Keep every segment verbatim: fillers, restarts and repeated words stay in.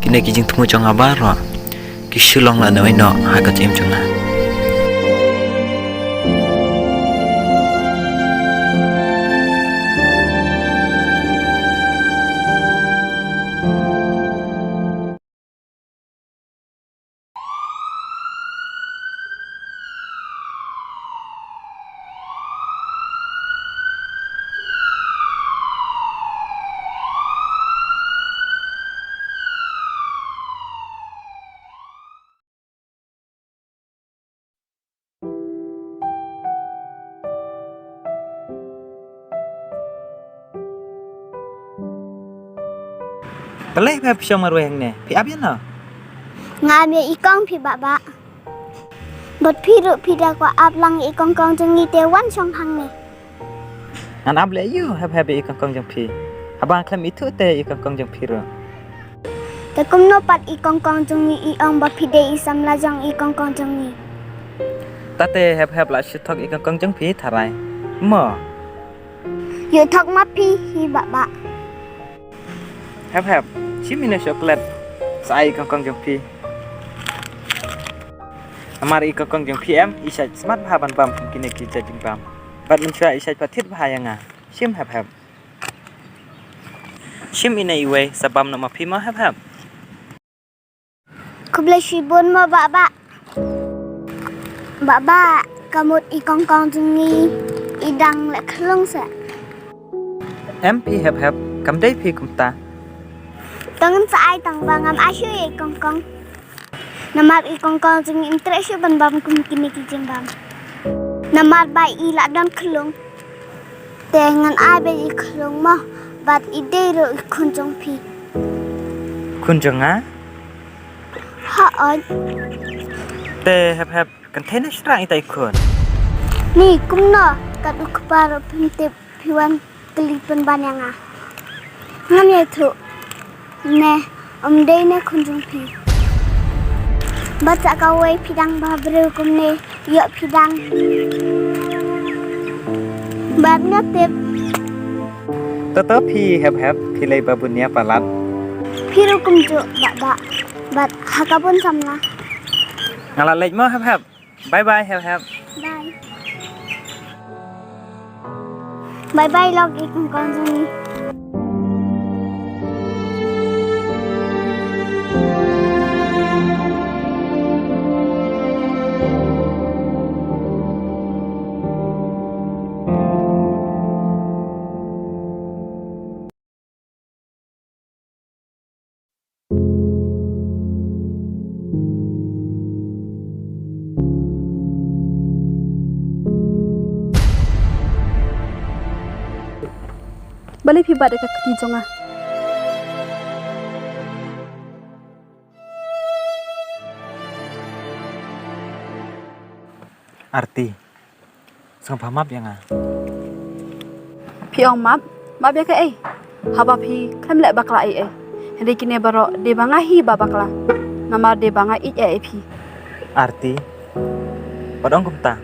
Ne ki jingthmu jong nga baroh ki shu long la na wei noh ha ka jingim jong nga. Balei phi shong marwei hangne? Phi ap ïa no? Nga ap ïa i kong phi Bah Bah. Bad phi ruh phi da kwah ap lang ïa i kong kong jong ngi te wan shong hangne. Ngan ap leh ïa u Hep Hep ïa i kong kong jong phi. Haba nga khlem ithuh te ïa i kong kong jong phi ruh. Te kumno pat i kong kong jong ngi i ong ba phi dei i samla jong i kong kong jong ngi. Tate Hep Hep lah shu thok i kong kong jong phi tharai. Mo. Ïoh thok ma phi hi Bah Bah. Hep Hep, shim ine chocolate. Sa ai i kong kong jong phi. Namar i kong kong jong phi em, i shait smat bha ban bam kum kine ki jait jingbam. Bad mynshuwa i shait pat thied bha ïa nga. Shim Hep Hep. Shim ine iwei sa bam noh ma phi mo Hep Hep. Khublei shibun mo Bah Bah. Bah Bah, ka mut i kong kong jong ngi i dang leh khlung seh. Em phi Hep Hep, kam dei phi kumta. Tang sa ai tang ba ngam ai shuh ïa i kong kong. Namar i kong kong jong ngi im treh shuh ban bam kum kine ki jingbam. Namar ba i la don khlung. Te ngan ai beit i khlung mo, bad i dei ruh i khun jong phi. Khun jong nga? Hooid. Te Hep Hep, kan thei na shynrang ita i khun. Ni kumno, kat u kpa ruh phim tip phi wan kylli pynban ïa nga. Ngam ïathuh. Ne, ym dei ne khun jong phi. Bad sa kawei phi dang bha briew kumne, ïoh phi dang. Bad nga tip. Toto phi Hep Hep, phi lei ba bun ïa palat. Phi ruh kumjuh Bah Bah. Bad ha ka bun samla. Nga la leit mo Hep Hep. Bye bye Hep Hep. Bye. Bye bye lok i kong kong jong ngi. Balei phi bat ïa ka kti jong nga? Arti. Sngewbha map ïa nga. Phi ong map, map ïa kaei? Haba phi khlem leh bakla ei ei. Hynrei kine baroh dei ba nga hi ba bakla. Namar dei ba nga ïeit ïa phi. Arti, wat ong kumta.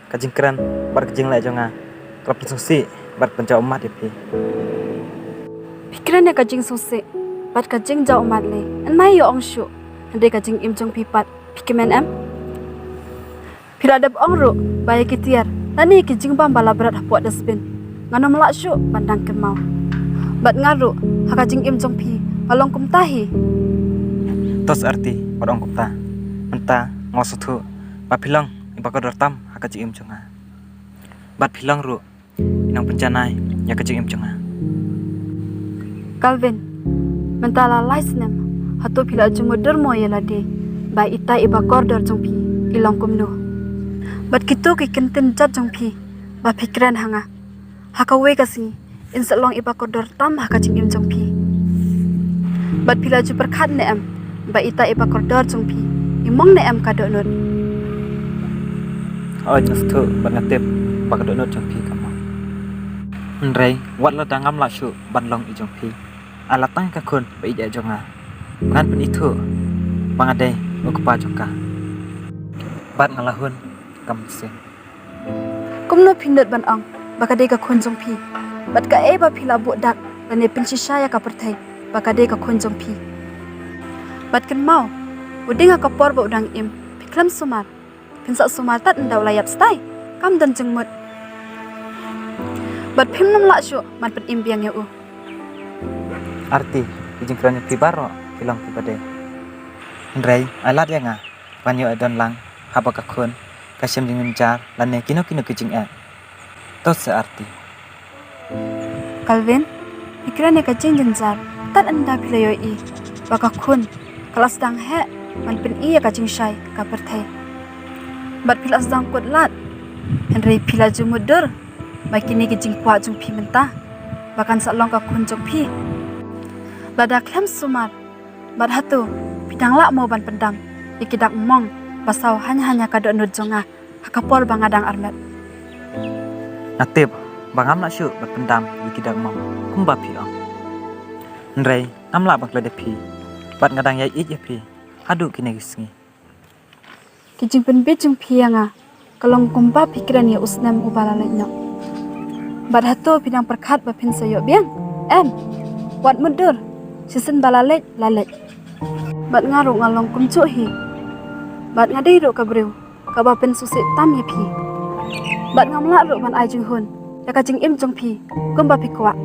Ka jingkren bad ka jingleh jong nga ka la pynsngewsih bad pynjaw ummat ïa phi. Phi kren ïa ka jingsngewsih bad ka jingjaw ummat lei, yn mei ïoh ong shuh. Hynrei ka jingim jong phi pat phi kmen em? Phi la dep ong ruh ba ïa ki tiar lane ki jingbam ba la bret hapoh dustbin ngan ym lah shuh ban dang kynmaw. Bad nga ruh ha ka jingim jong phi nga long kumta hi. Tos Arti, wat ong kumta. Mynta nga la sngewthuh ba phi long iba kordor tam ha ka jingim jong nga. Bad phi long ruh i nongpynjanai ïa ka jingim jong nga. Calvin, mynta la lai snem, hato phi la ju mutdur mo ïa lade ba ita iba kordor jong phi i long kumno? Bad kito ki kyntien jait jong phi ba phi kren ha nga, ha kawei ka sngi in sa long iba kordor tam ha ka jingim jong phi. Bad phi la ju pyrkhat ne em ba ita iba kordor jong phi i mong ne em ka dohnud? Hooid, nga sngewthuh bad nga tip ba ka dohnud jong phi ka mong. Hynrei wat lada ngam lah shuh ban long i jong phi, ai la tang ka khun ba ïeit jong nga, ngan pynithuh ba nga dei u kpa jong ka. Bad nga la hun ka mynsiem. Kumno phi nud ban ong ba ka dei ka khun jong phi, bad kaei ba phi la buh dak lane pynshisha ïa ka pyrthei ba ka dei ka khun jong phi? Bad kynmaw, u ding ha ka por ba u dang im, phi khlem sumar. Phin sa sumar tad ynda u la ïap stai, kam don jingmut. Bad phim nym lah shuh ban pynim biang ïa u. Arti, ki jingkren phi baroh ki long kiba dei. Hynrei ai lad ïa nga ban ïoh don lang haba ka khun ka shem jingjynjar lane kino kino ki jingeh. To se Arti. Calvin, phi kren ïa ka jingjynjar tad ynda phi la ïohi ba ka khun ka la sdang heh ban pyni ïa ka jingshai ka pyrthei. Bad phi la sdang kut lad, hynrei phi la ju mutdur ba kine ki jingkwah jong phi mynta ba kan sa long ka khun jong phi. Lada khlem sumar, bad hato phi dang lah mo ban pyndam ïa ki dak mong ba saw hanya hanya ka dohnud jong nga ha ka por ba nga dang armet? Nga tip ba ngam lah shuh ban pyndam ïa ki dak mong kumba phi ong. Hynrei ngam lah ban klet ïa phi bad nga dang ïai ïeit ïa phi haduh kine ki sngi. Ki jingpynbit jong phi ïa nga ka long kumba phi kren ïa u snem uba la leit noh. Bad hato phi dang pyrkhat ba phin sa ïoh biang? Em, wat mutdur, shisien ba la leit la leit. Bad nga ruh nga long kumjuh hi. Bad nga dei ruh ka briew kaba pynsngewsih tam ïa phi. Bad ngam lah ruh ban ai jinghun ïa ka jingim jong phi kumba phi kwah.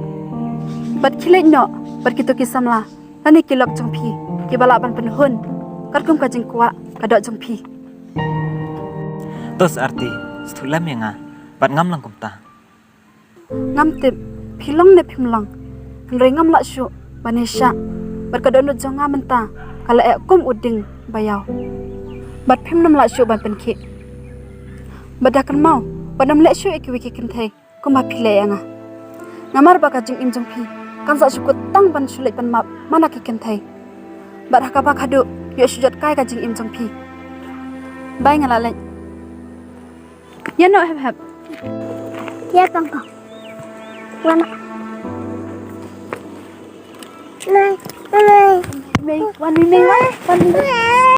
Bad khie leit noh bad kito ki samla lane ki lok jong phi kiba lah ban pynhun katkum ka jingkwah ka doh jong phi. To se Arti, sngewthuh lem ïa nga bad ngam long kumta. Ngam tip phi long ne phim long, hynrei ngam lah shuh ban ïashah bad ka dohnud jong nga mynta ka la eh kum u ding ba ïaw. Bad phim nym lah shuh ban pynkhih. Bad da kynmaw, wat nym leh shuh ïa kiwei ki kynthei kumba phi leh ïa nga. Namar ba ka jingim jong phi kan sa shu kut tang ban shu leit ban map man la ki kynthei. Bad ha kaba khadduh ïoh shu jot kai ka jingim jong phi. Bye, nga la leit. Ïa noh hep hep. Ïa kong kong. Wan. Mei, mei, mei, wan, mei, mei, wan, wan, mei, mei.